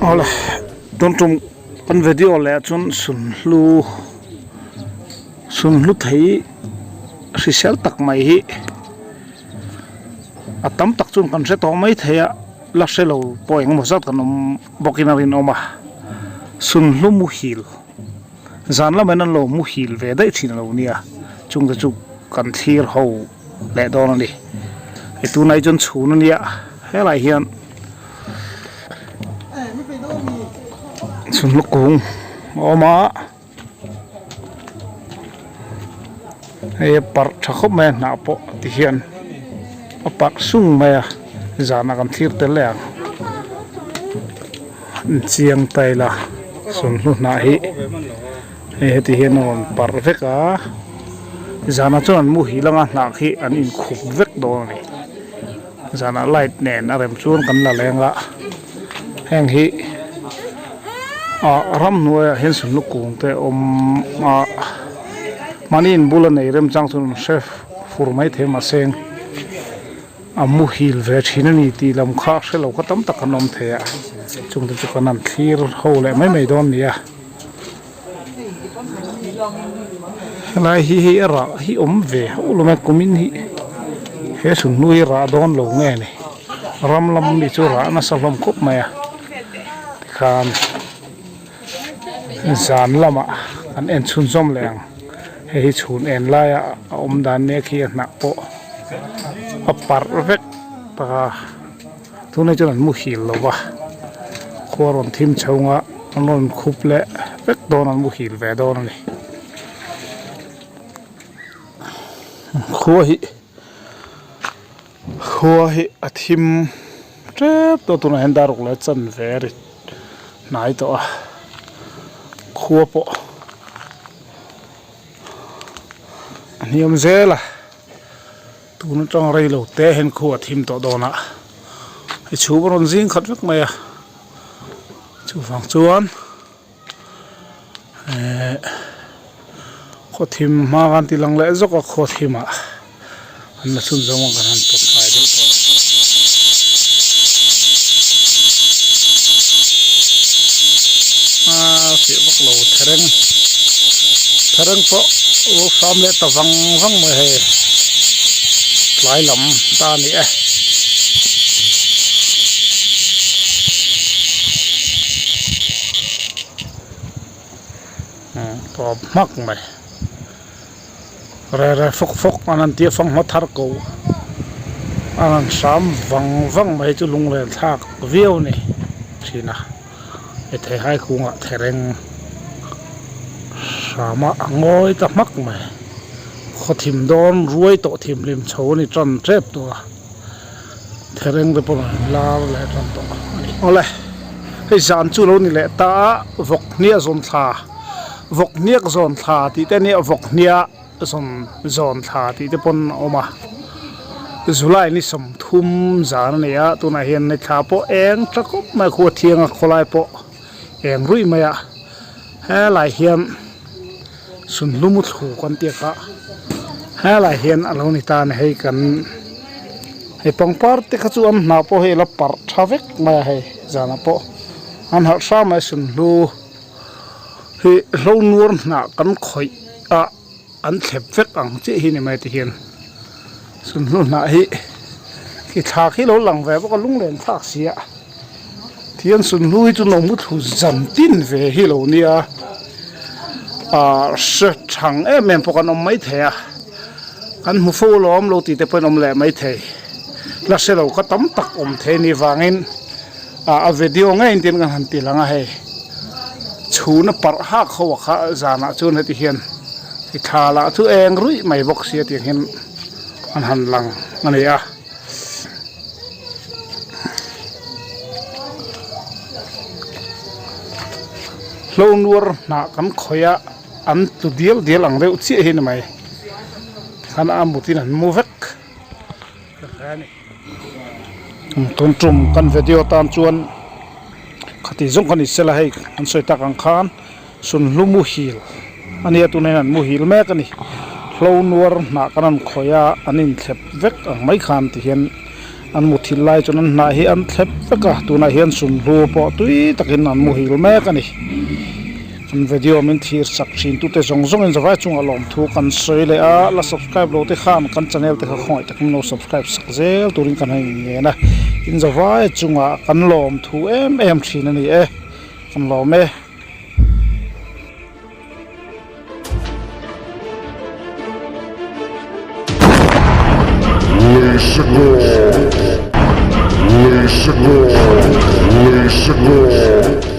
Awle tun tum kan video leh ah chuan sunhlu sunhlu thei hrisel tak mai hi a tam tak chuan kan hre tawh mai thei a la hre lo pawh engemaw zat kan awm bawkin a rinawm a sunhlu muhil. Zan lamah an lo muhil ve daih thin a lo nia, chungte chu kan thlir ho leh dawn a ni. Hei tunah hi chuan chhun a nia, helaiah hian chhun lukung a awm a, hei a parh tha khawp mai a hnah pawh ti hian a parh sung mai a, zanah kan thlir tel leh ang. Chiang ta ila sunhlu hnah hi hei heti hian a rawn parh vek a zanah chuan an muhil anga hnah khi an inkhup vek dawn a ni zanah light nen a rem chuan kan la leng a heng hi ah ramhnuaiah hian sunhlu kung te a awm a mahni inbul a nei remchang chuan an hre fur maithei mahse. A muhil ve thin a ni tih lam kha a hrelo kha tam tak an awm thei a chungte chu kan han thlir ho leh mai mai dawn a ni a helai hi hei a rah hi awm ve hauh lo mai kumin hi he sunhnu hi rah dawn lo nge ni ram lam mi chu rah nasa hlawm khawp mai a tikhan zan lamah kan en chhunzawm leh ang hei hi chhun en laia a awm dan mek hi a hnah pawh a parh vek ta tunah chuan an muhil lo va khua rawn thim chhunga an rawn khup leh vek dawn an muhil ve dawn a ni khua hi khua hi a thim tep tawh tunah hian dar ruk leh chanve a ri hnai tawh a khua pawh a hniam zel a tun atang rei lo te hian khu a thim tawh dawn a hei chhum a rawn zing khat vek mai a chuvang chuan ehh khaw thim hma khan ti lang leh zawk a khaw thimah an la chhun zawng a kan han pawt hnai deuh tawh a fiah vak lo thereng thereng pawh lo hram leh ta vang vang mai hei tlai lam ta a ni e. Tawp hmak mai. Re re fawk fawk an han tia fanghma thar ko an han hram vang vang mai chu lunglen thlak viau a ni thin a hei theihai kungah thereng hram a a ngawi ta hmak mai khawthim dawn ruai tawh thimhlim chho a ni tan tep tawh a thereng te pawh an lar leh tan tawh a ni awle hei zan chu lo ni leh ta a vawk hniah zawn thla. Vawk hniak zawn thla tih te ania vawk hniah zawn zawn thla tih te pawn a awm a July ni 30 zan a ni a tunah hian ni thla pawh eng tha khawp mai a khua thiang a khawlai pawh eng ruih mai a helai hian sunhlu mu thlu kan tih kha helai hian a lo ni ta a ni hei kan hei pangpar te kha chu an hnah pawh hei a la parh tha vek mai a hei zanah pawh an harh hram mai sunhlu. Hi hlo nuar hnah kan khawih a an thlep vek ang chiah hi ni mai ti hian sunhlu hnah hi khi thla khi lo lang ve bawk a lunglen thlak si a tihian sunhlu hi chu lo mu thlu zan tin ve hi lo nia ah hre thang em em pawh kan awm maithei a kan hmu fo alawm lo tih te pawhin awm leh maithei la hre lo kha tam tak awm thei ni vangin. Ah a video ngei in tin kan han ti lang a hei chhun a parh hak ho a kha zanah chuan heti hian i thla lah chu eng ruih mai bawk sia tiang hian an han lang a ni a. Hlo nuar hnah kan khawih a an tlu dial dial ang deuh chiah hi ni mai khan a mutin an mu vek a ni. Tun tum kan video tan chuan khati zawng kha ni sela hei an sawi tak ang khan sunhlu muhil a nia tunah hian an muhil mek a ni. Hlo nuar hnah kan rawn khawih a, an inthlep vek ang mai khan ti hian an muthilh lai chuan an hnah hi an thlep vek a, tunah hian sunhlu pawh tui takin an muhil mek a ni. Kan video min thlir sak thin tute zawng zawngin zavai chungah lawmthu kan sawi leh a, la subscribe lo te khan kan channel te kha khawngaih takin lo subscribe sak zel turin kan han inngen a, in zavai chungah kan lawmthu em em thin a ni e, kan lawm e. Leisekawr Leisekawr Leisekawr.